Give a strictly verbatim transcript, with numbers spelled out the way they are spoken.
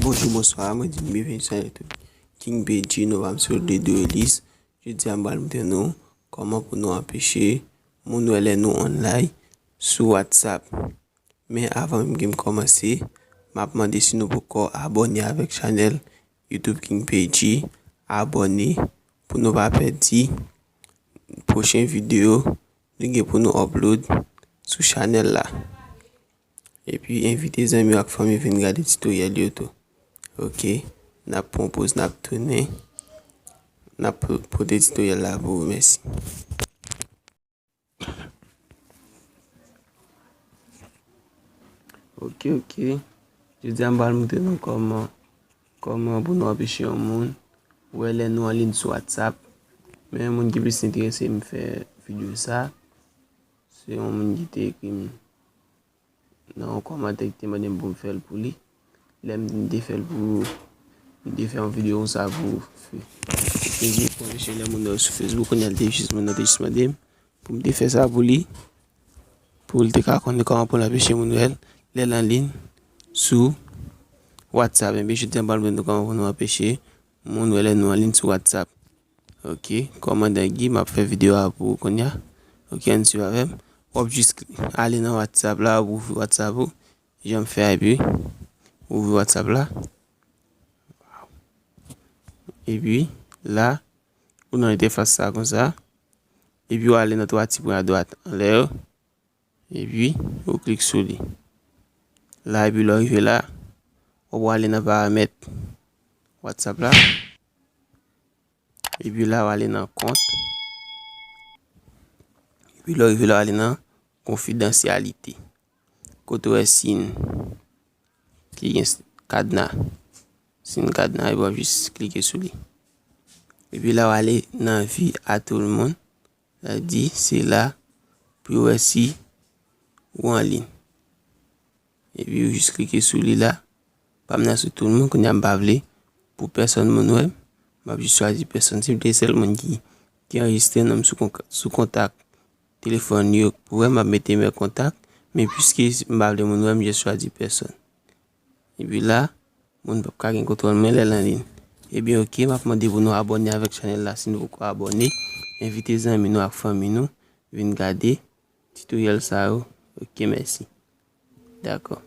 Bonjou, bonswa, mwen di n byenveni sou YouTube King P G, nou pa m sou Ledro Ellis. Jodi a, m pral montre nou kòman pou nou anpeche moun wè lè nou online sou WhatsApp. Men avan menm ke m kòmanse, m ap mande si nou poko abòne avèk chanèl YouTube King P G, abòne pou nou pa pèdi pwochen videyo nou gen pou nou upload sou chanèl la. Epi envite zanmi w ak fanmi vin gade titoryèl yo tou. Ok, n ap pran yon poz, n ap tounen, n ap po-, pote titoryèl la pou ou. Mèsi. Ok, ok. Jodi a, m pral montre nou kòman, kòman pou nou anpeche yon moun wè lè nou anliy sou WhatsApp. Men yon moun ki plis enterese m fè videyo sa, se yon moun ki te ekri m nan yon kòmantè ki te mande m pou m fè l pou li. Lè m te fè l pou, m te fè yon videyo konsa pou Facebook, pou anpeche lè moun wè sou Facebook, kounye a l te jis, moun nan te jis mande m pou m te fè sa pou li, pou l te ka konnen kòman pou l anpeche moun wè l lè l anliy sou WhatsApp. Ebyen, jodi a, m pral montre nou kòman pou nou anpeche moun wè lè nou anliy sou WhatsApp. Ok, kòmandan Guy, m ap fè videyo a pou ou kounye a. Ok, ann swiv avè m. W ap jis kli-, ale nan WhatsApp la, w ap ouvri WhatsApp ou. Jan m fè a, epi ouvri WhatsApp la. Epi la, ou nan entèfas sa konsa. Epi w ale nan twa ti pwen adwat anlè yo. Epi ou klik sou li. La, epi lè w rive la, w ap ale nan paramèt WhatsApp la. Epi la, w ale nan kont. Epi lè w rive la, w ale nan konfidansyalite. Kote w wè siy ki gen s-, kadna. Siy kadna, epi w ap jis klike sou li. Epi la, w ale nan vi a tout moun. Sa di, se la pou yo wè si ou anliy. Epi ou jis klike sou li la. Pa m nan sou tout moun, kounye a m pa vle pou pèsonn moun wè m. M ap jis chwazi pèsonn. Si m te sèl moun ki, ki anrejistre non m sou konk-, sou kontak telefòn yo pou wè m, m ap mete mè kontak. Men piske m pa vle moun wè m, m jis chwazi pèsonn. Epi la, moun p ap ka gen kontwòl mwen lè l anliy. Ebyen, ok, m ap mande pou nou abòne avèk chanèl la si nou poko abòne. Envite zanmi nou ak fanmi nou vin gade titoryèl sa yo. Ok, mèsi. Dakò.